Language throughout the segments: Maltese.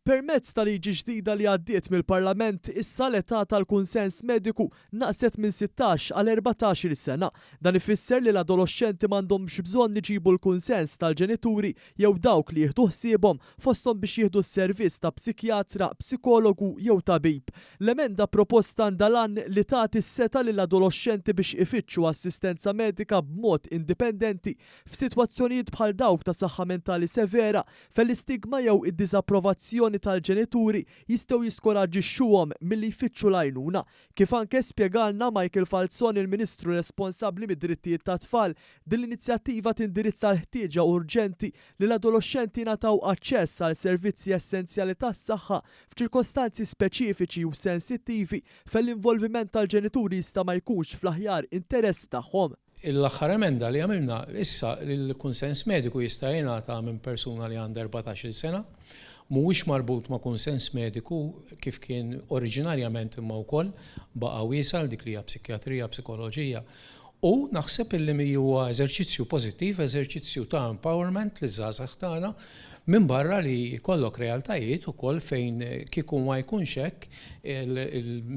Permezz ta' liġi ġdida li għaddiet mill-Parlament, issa l-età tal-kunsens mediku naqset minn 16 għal 14-il sena. Dan ifisser li l-adoloxxenti m'għandhomx bżonn iġibu l-kunsens tal-ġenituri jew dawk li jieħdu ħsiebhom, fosthom biex jieħdu s-servizz ta' psikjatra, psikologu jew tabib. L-emenda proposta għandha l-għan li tagħti s-setgħa lill-adoloxxenti biex ifittxu assistenza medika b'mod indipendenti f'sitwazzjonijiet bħal dawk ta' saħħa mentali severa fejn l-istigma jew id-diżapprovazzjoni tal-ġenituri jistgħu jiskoraġġixxuhom milli jfittxu l-għajnuna. Kif anke spjegalna Michael Falzon il-Ministru responsabbli mid-drittijiet tat-tfal, din l-inizjattiva tindirizza l-ħtieġa urġenti li l-adoloxxenti jingħataw aċċess għal servizzi essenzjali tas-saħħa f'ċirkostanzi speċifiċi u sensittivi fejn l-involviment tal-ġenituri jista' ma jkunx fl-aħjar interess tagħhom. L-aħħar emenda li għamilna, issa l-kunsens mediku jista' jingħata minn persuna li għandha 14-il sena, mhuwiex marbut ma' kunsens mediku kif kien oriġinarjament imma wkoll baqa' wiesa' għal dik li hija psikjatrija, psikoloġija. U naħseb illi huwa eżerċizzju pożittiv, eżerċizzju ta' empowerment liż-żgħażagħ tagħna, minbarra li jkollok realtajiet ukoll fejn kieku ma jkunx hekk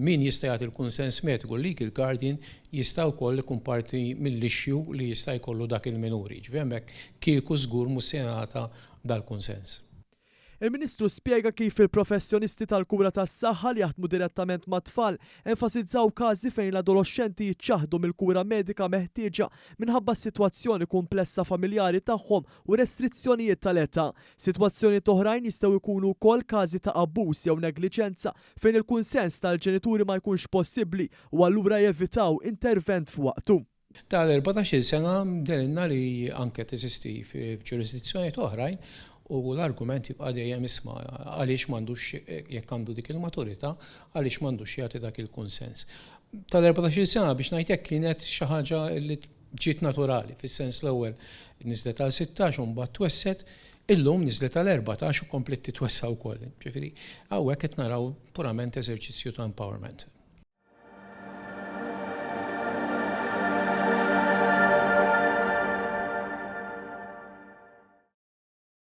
min jista' jagħti l-kunsens mediku, l-legal guardian, jista' wkoll ikun parti mill-issue li jista' jkollu dak il-minuri. Ġifieri hemmhekk kieku żgur mhux se jingħata dal-kunsens. Il-Ministru spjega kif il-professjonisti tal-kura tas-saħħa li jaħdmu direttament mat-tfal enfasizzaw każi fejn l-adoloxxenti jiċċaħħdu mill-kura medika meħtieġa minħabba s-sitwazzjoni kumplessa familjari tagħhom u restrizzjonijiet tal-età. Sitwazzjonijiet oħrajn jistgħu jkunu wkoll każi ta' abbuż jew negliġenza fejn il-kunsens tal-ġenituri ma jkunx possibbli u allura jevitaw intervent f'waqtu. Tal-14-il sena dehrilna li anke teżisti f'ġurisdizzjonijiet oħrajn u l-argument jibqa' dejjem isma' għaliex m'għandux jekk għandu dik il-maturità għaliex m'għandux jagħti dak il-kunsens. Tal-14-il sena biex ngħid hekk kienet xi ħaġa li ġiet naturali fis-sens l-ewwel niżlet għal 16 u mbagħad twessgħet, illum niżlet għal 14 u kompliet titwessa' wkoll. Ġifieri hawnhekk qed naraw purament eżerċizzju ta' empowerment.